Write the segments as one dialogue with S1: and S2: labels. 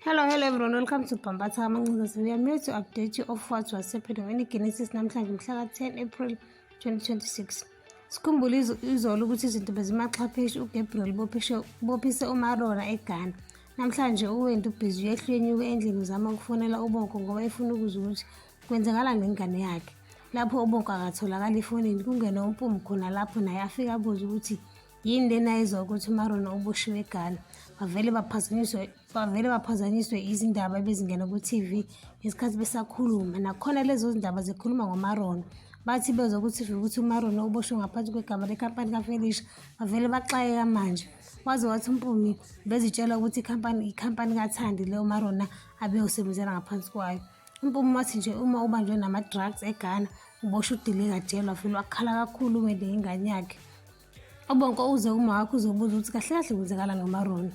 S1: Hello, hello everyone. Welcome to Bambatha Amancinza. We are here to update you of what was happening in Genesis namhlanje mhla ka-10 April 2026. Sikhumbule izolo ukuthi izinto bezimaxhapheshi uGabriel bophise uMarona eGhana. Namhlanje uWendy ubhizi uyehla uyenyuka endlini uzama ukufonela uBonko ngoba efuna ukuzwa ukuthi kwenzakalani ngengane yakhe. Lapho uBonko akatholakali efonini kungena uMpumi khona lapho naye afike abuze ukuthi yini lena ayizwa ukuthi uMarona uboshiwe eGhana. Bavele baphazanyiswe izindaba ebezingena ku-TV ngesikhathi besakhuluma. Nakhona lezo zindaba zikhuluma ngoMarona. Bathi bezwa ku-TV ukuthi uMarona uboshwe ngaphansi kwegama lekhampani kaFelicia, bavele baxakeka manje. Waze wathi uMpumi bezitshela ukuthi ikhampani kaThandi leyo Marona abeyosebenzela ngaphansi kwayo. UMpumi wathi nje uma ubanjwe nama-drugs eGhana uboshwe udilika jele, wavele wakhala kakhulu uWendy ngengane yakhe. UBonko uze kuma wakhe uzobuza ukuthi kahle kahle kwenzakalani ngoMarona.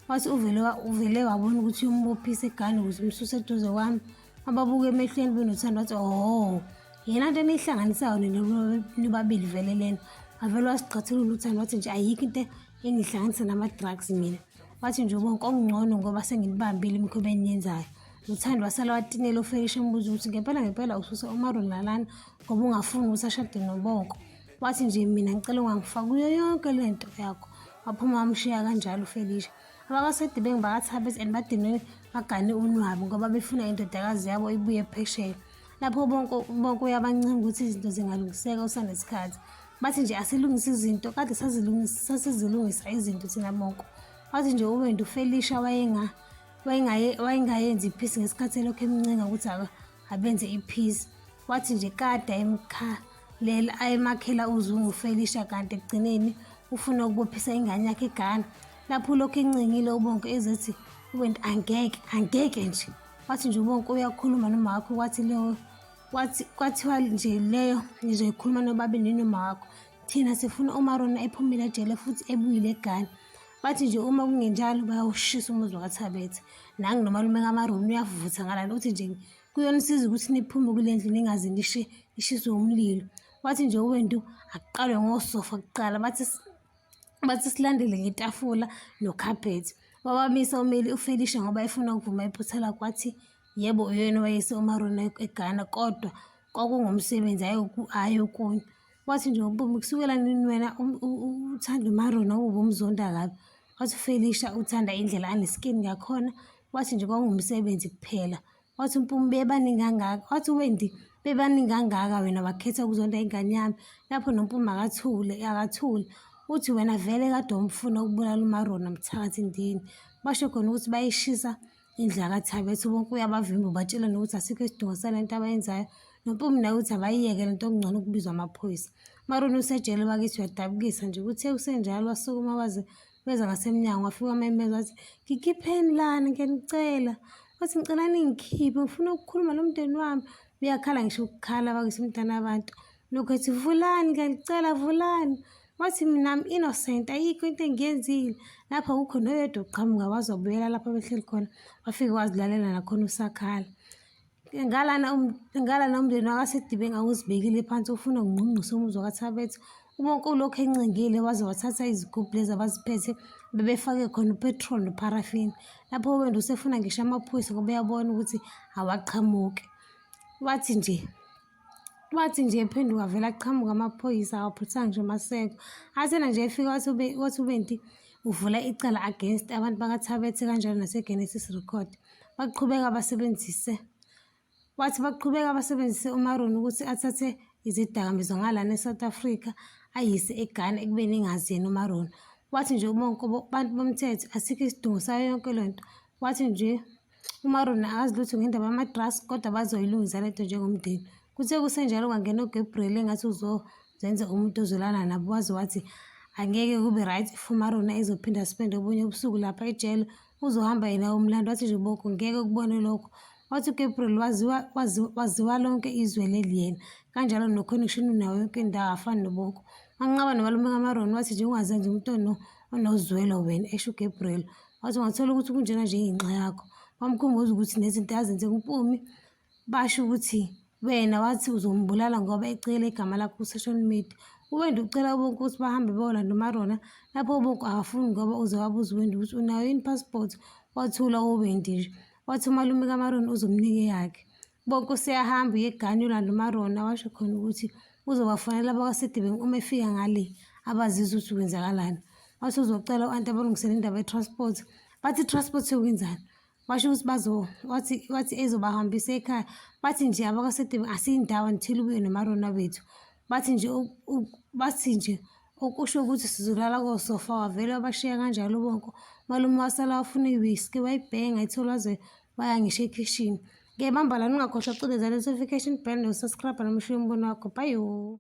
S1: Wathi uvele wabona ukuthi uyombophisa eGhana ukuze umsuse eduze kwami. Wababuka emehlweni benoThando wathi oh yena nto eniyihlanganisayo nina nobabili vele lena. Wavele wasiqathulula uThando wathi nje ayikho into engihlanganisa nama-drugs mina. Wathi nje uBonko okungcono ngoba senginibambile imikhuba eniyenzayo. UThando wasala watinela uFelicia embuza ukuthi ngempela ngempela ususa uMarona lana ngoba ungafuni ukuthi ashade noBonko. Wathi nje mina ngicela ungangifaki kuyo yonke le nto yakho. Waphuma wamshiya kanjalo uFelicia. AbakwaSedibeng bakaThabethe and badinwe bagane unwabu ngoba befuna indodakazi yabo ibuye phesheya. Lapho bonke uyabancenga ukuthi izinto zingalungiseka usanesikhathi. Bathi nje asilungise izinto kade sasizilungisa izinto thina bonke. Wathi nje uWendy uFelicia wayengayenzi i-peace ngesikhathi elokhu emncenga ukuthi abenze i-peace. Wathi nje kade ayemkhalela ayemakhela uzungu uFelicia kanti ekugcineni ufuna ukubophisa ingane yakhe eGhana. Lapho ulokhu encengile uBonko ezethi uWendy angeke angeke nje. Wathi nje uBonko uyakhuluma noma wakho wathi leyo wathi kwathiwa nje leyo nizoyikhuluma nobabili noma wakho. Thina sifuna uMarona ephumile ejele futhi ebuyile eGhana. Bathi nje uma kungenjalo bayawushisa umuzi wakaThabethe. Nangu nomalume kaMarona uyavutha ngalana uthi nje kuyonisiza ukuthi niphume kule ndlu ningaze nishiswe umlilo. Wathi nje uWendy akuqalwe ngosofa kuqala bathi silandele ngetafula nokhabhethi. Wabamisa umeli uFelicia ngoba efuna ukuvuma iphutha lakhe wathi yebo uyena owayese uMarona eGhana kodwa kwakungumsebenzi hhayi okunye. Wathi nje uMpumi kusukela nini wena uthanda uMarona ube umzonda kabi. Wathi uFelicia uthanda indlela ane-skin ngakhona. Wathi nje kwakungumsebenzi kuphela. Wathi uMpumi bebaningi kangaka. Wathi uWendy bebaningi kangaka wena wakhetha ukuzonda ingane yami. Lapho noMpumi akathule akathule. Uthi wena vele kade umfuna ukubulala uMarona mthakathi ndini. Basho khona ukuthi bayishisa indlu yakaThabethe bonke uyabavimba ubatshela nokuthi asikho isidingo sale nto abayenzayo. NoMpumi naye uthi abayiyeke le nto okungcono ukubizwa amaphoyisa. Umarona usejele bakithi uyadabukisa nje kuthe kusenjalo wasukuma waze weza ngasemnyango wafika wamemeza wathi ngikhipheni lana ngiyanicela. Wathi ngicela ningikhiphe ngifuna ukukhuluma nomndeni wami. Uyakhala ngisho ukukhala bakithi umntana wabantu. Lokhu ethi vulani ngiyanicela vulani. Wathi mina I'm innocent ayikho into engiyenzile. Lapho akukho noyedwa oqhamuka waze wabuyela lapho abehleli khona wafike wazilalela nakhona usakhala. Ngalana umndeni wakaSedibeng awuzibekile phansi ufuna ukungqungqisa umuzi wakaThabethe. UBonko ulokhu encengile waze wathatha izigubhu lezi abaziphethe bebefake khona upetrol nopharafini. Lapho uWendy usefuna ngisho amaphoyisa ngoba uyabona ukuthi awaqhamuki. Wathi nje ephenduka vele aqhamuka amaphoyisa awaphuthanga ngisho amaseko. Athena nje efika wathi uWendy uvula icala against abantu bakaThabethe kanjalo nase-Genesis Record. Baqhubeka basebenzise wathi baqhubeka basebenzise uMarona ukuthi athathe izidakamizwa ngalana e-South Africa ayise eGhana ekubeni engazi yena uMarona. Wathi nje uBonko bantu bomthetho asikho isidingo sayo yonke le nto. Wathi nje uMarona akazi lutho ngendaba yama-drugs kodwa bazoyilungisa le nto njengomndeni. Kuthe kusenjalo kwangena uGabriel engathi uzozenza umuntu ozwelana nabo waze wathi angeke kube right if uMarona ezophinda a-spende obunye ubusuku lapha ejele uzohamba yena umlando. Wathi nje uBonko ngeke ukubone lokho. Wathi uGabriel waziwa lonke izwe leli yena kanjalo no-connection unawo yonke indawo afani noBonko. Wanqaba nomalume kaMarona wathi nje ungazenzi umuntu onozwelo wena esho uGabriel. Wathi ungathola ukuthi kunjena nje ingenxa yakho. Wamkhumbuza ukuthi nezinto azenze kuMpumi basho ukuthi wena wathi uzombulala ngoba ecele igama lakho ku-social media. UWendy ucela uBonko ukuthi bahambe bayolanda uMarona lapho uBonko akafuni ngoba uze wabuza uWendy ukuthi unayo yini i-passport. Wathula ubindi nje. Wathi umalume kaMarona uzomnika eyakhe. Bonke useyahamba uye eGhana uyolanda uMarona washo khona ukuthi uzobafonela abakwaSedibeng uma efika ngale abazizwe ukuthi kwenzakalani. Wathi uzocela u-anti abalungisele indaba ye-transport. Bathi i-transport yokwenzani? Washo ukuthi bazo wathi wathi ezobahambisa ekhaya. Bathi nje abakwaSedibeng asiyindawo until ubuye noMarona wethu. Bathi nje bathi nje okusho ukuthi sizolala kosofa wavele wabashiya kanjalo bonke. Umalume wasala wafuna i-whisky wayibhenga ayithola waze waya ngisho ekhishini. Ke bamba lana ungakhohlwa ukucindezela notification bell no-subscribe noma ushiye umbono wakho. Bye.